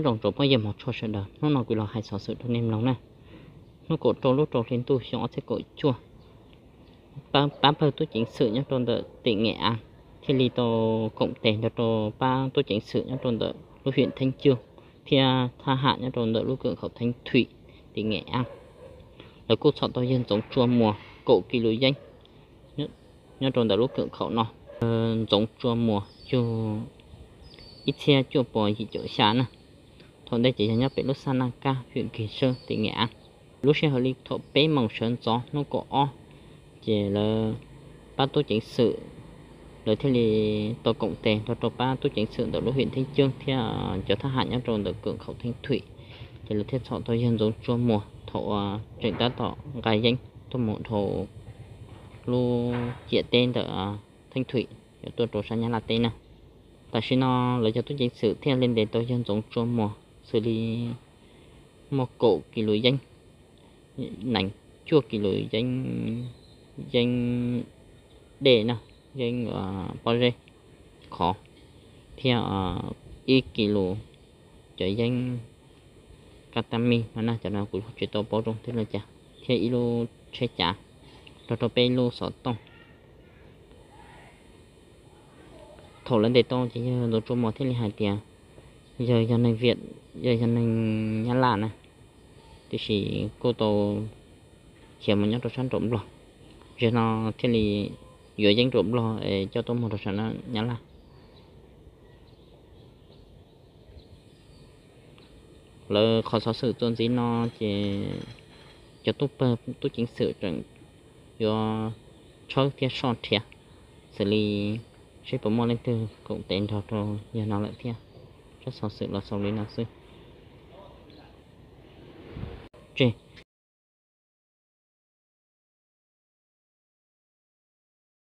Nyob zoo tsoom phooj ywg mog tshua sawv daws, hnub no kuv los hais xov xwm rau nej mloog na. Hnub kaum rau lub rau hli ntuj xyoo ob txhiab kaum cuaj, pab pawg tub ceev xwm nyob rau ntawm tim Nge Av thiaj li tau koom tes nrog rau pab tub ceev xwm nyob rau ntawm lub hiam Theeb Cuj thiab thab ham nyob rau ntawm lub kawm khaum Theeb Thuim tim Nge Av, lawv kuj txhom tau yawg Ntxoov Tsua Muas kaum kis lus yeeb nyob rau ntawm lub kawm khaum no. Ntxoov Tsua Muas yug ib txhiab cuaj puas yim caum xya na. Thaum ntej ces yog nyob pem lub xab Naj Kab, hiam Kis Sab tim Nge Av. Lub sij hawm li thaum peb moos sawv ntxov hnub kaum ob, ces lawv pab tub ceev xwm lawv thiaj li tau koom tes nrog rau pab tub ceev xwm ntawm lub hiam Theeb Cuj thiab cov thab ham nyob rau ntawm kawm khaum Theeb Thuim, ces lawv thiaj txhom tau yawg Ntxoov Tsua Muas thaum uas tseem tab tom nqa yeeb tuaj mus dhau lub ciam teb ntawm Theeb Thuim yuav tuaj rau sab Nyab Laj teb na. Tam sim no lawv cov tub ceev xwm thiaj li ntes tau yawg Ntxoov Tsua Muas xws li muaj kaum kis lus yeeb, nees cuaj kis lus yeeb, yeeb dej na, yeeb pob zeb khov, thiab ib kis lus cov yeeb ka ta mi no na, cov no kuv tsis tau paub zoo thiab no cas, thiab ib lub tsheb cav, nrog rau peb lub xov tooj. Thaum lawv ntes tau ces yawg Ntxoov Tsua Muas thiaj li hais tias yawg yog neeg Viam, yawg yog neeg Nyab Laj na, tiam sis kuj tau khiav mus nyob rau sab nraum Nplog, zaum no thiaj li yuav yeeb rau Nplog es coj tuaj muag rau sab Nyab Laj. Lawv qhov xov xwm txuas ntxiv no ces cov tub pawg tub ceev xwm tseem yuav tshawb thiab soj nrhiav xws li seb puas muaj leej twg koom tes nrog rau yawg no lawm thiab. Tsab xov xwm los xaus li no xwb. Tseg,